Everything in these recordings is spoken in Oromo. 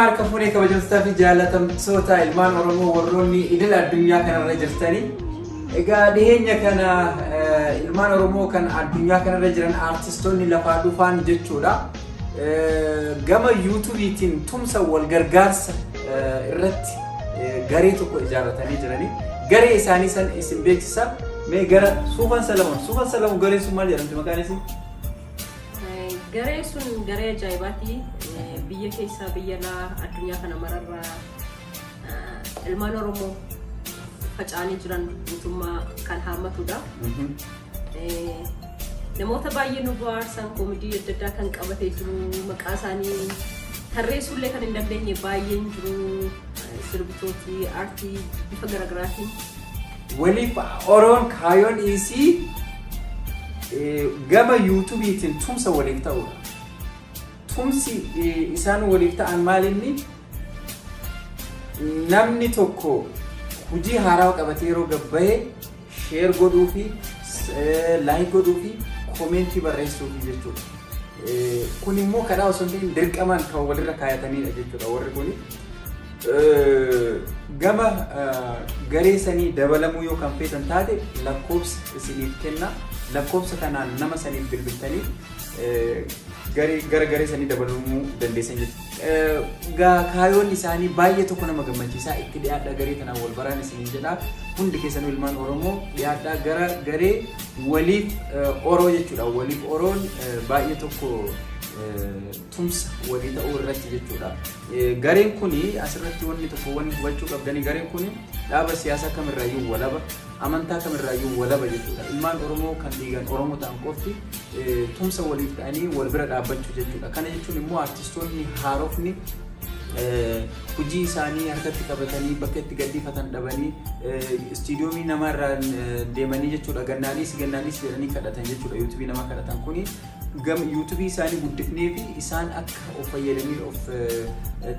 Harka fuunee kabajamtootaa fi jaalatamtoota ilmaan Oromoo warroonni idil addunyaa kanarra jirtanii. Egaa dhiheenya kana ilmaan Oromoo kan addunyaa kanarra jiran aartistoonni lafaa dhufaan jechuudha. Gama yuutuubiitiin tumsa wal gargaarsa irratti garee tokko ijaarratanii jiranii. Garee isaanii san isin beeksisa. Mee gara Suufan Salamoon. Suufan Salamoon gareen sun maal jedhamti maqaan isii? Gareen sun garee ajaa'ibaati. Biyya keessaa biyya alaa addunyaa kana mararraa ilmaan Oromoo faca'anii jiran guutummaa kan haammatudha. Namoota baay'ee nu bohaarsan koomedii adda addaa kan qabatee jiru maqaa isaanii tarreessuullee kan hin dandeenye baay'een jiru sirbitooti aartii bifa garaagaraatiin. Waliif Oroon kaayoon isii gama yuutuubiitiin tumsa waliif ta'uudha. Tumsi isaan waliif ta'an maal inni namni tokko hojii haarawaa qabatee yeroo gabbaye share godhuu fi like godhuu fi comment barreessuu fi jechuudha. Kun immoo kadhaa osoo hin ta'in dirqamaan kan walirra kaayatanidha jechuudha warri kuni. Gama garee sanii dabalamuu yoo kan feetan taate lakkoofsa isiniif kenna. Lakkoofsa kanaan nama saniif bilbiltanii gara garee sanii dabalamuu dandeessan jechuudha. Kaayoon isaanii baay'ee tokko nama gammachiisaa itti dhiyaadhaa garee kanaan wal baraan isiniin jedha. Hundi keessanuu ilmaan Oromoo dhiyaadhaa gara garee waliif Oroo jechuudha. Waliif Oroon baay'ee tokko tumsa walii ta'uu irratti jechuudha. Gareen kuni asirratti wanni tokko wanni hubachuu qabdanii gareen kuni dhaaba siyaasaa kamirraayyuu walaba, amantaa kamirraayyuu walaba jechuudha. Ilmaan Oromoo kan dhiigan Oromoo ta'an qofti tumsa waliif ta'anii wal bira dhaabbachuu jechuudha. Kana jechuun immoo artistoonni haarofni hojii isaanii harkatti qabatanii bakka itti gadhiifatan dhabanii istiidiyoomii namaarraa deemanii jechuudha gannaadhiis gannaadhiis jedhanii kadhatan jechuudha yuutuubii namaa kadhatan kuni gama yuutuubii isaanii guddifnee fi isaan akka of fayyadamanii of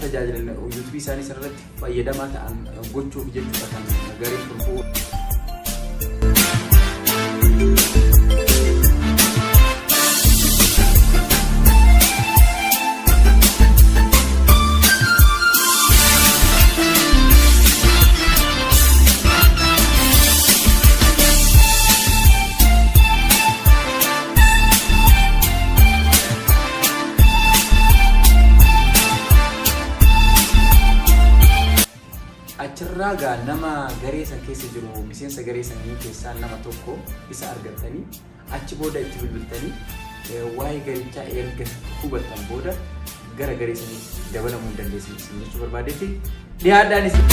tajaajilan yuutuubii isaanii sanarratti fayyadamaa ta'an gochuuf jechuudha kan gareen kun bu'uura. Achirraa gaa nama garee san keessa jiru miseensa garee sanii keessaa nama tokko isa argattanii achi booda itti bilbiltanii waa'ee garichaa erga hubattan booda gara garee sanii dabalamuu hin dandeessan isin jechuu barbaadetti dhiyaadhaan isin.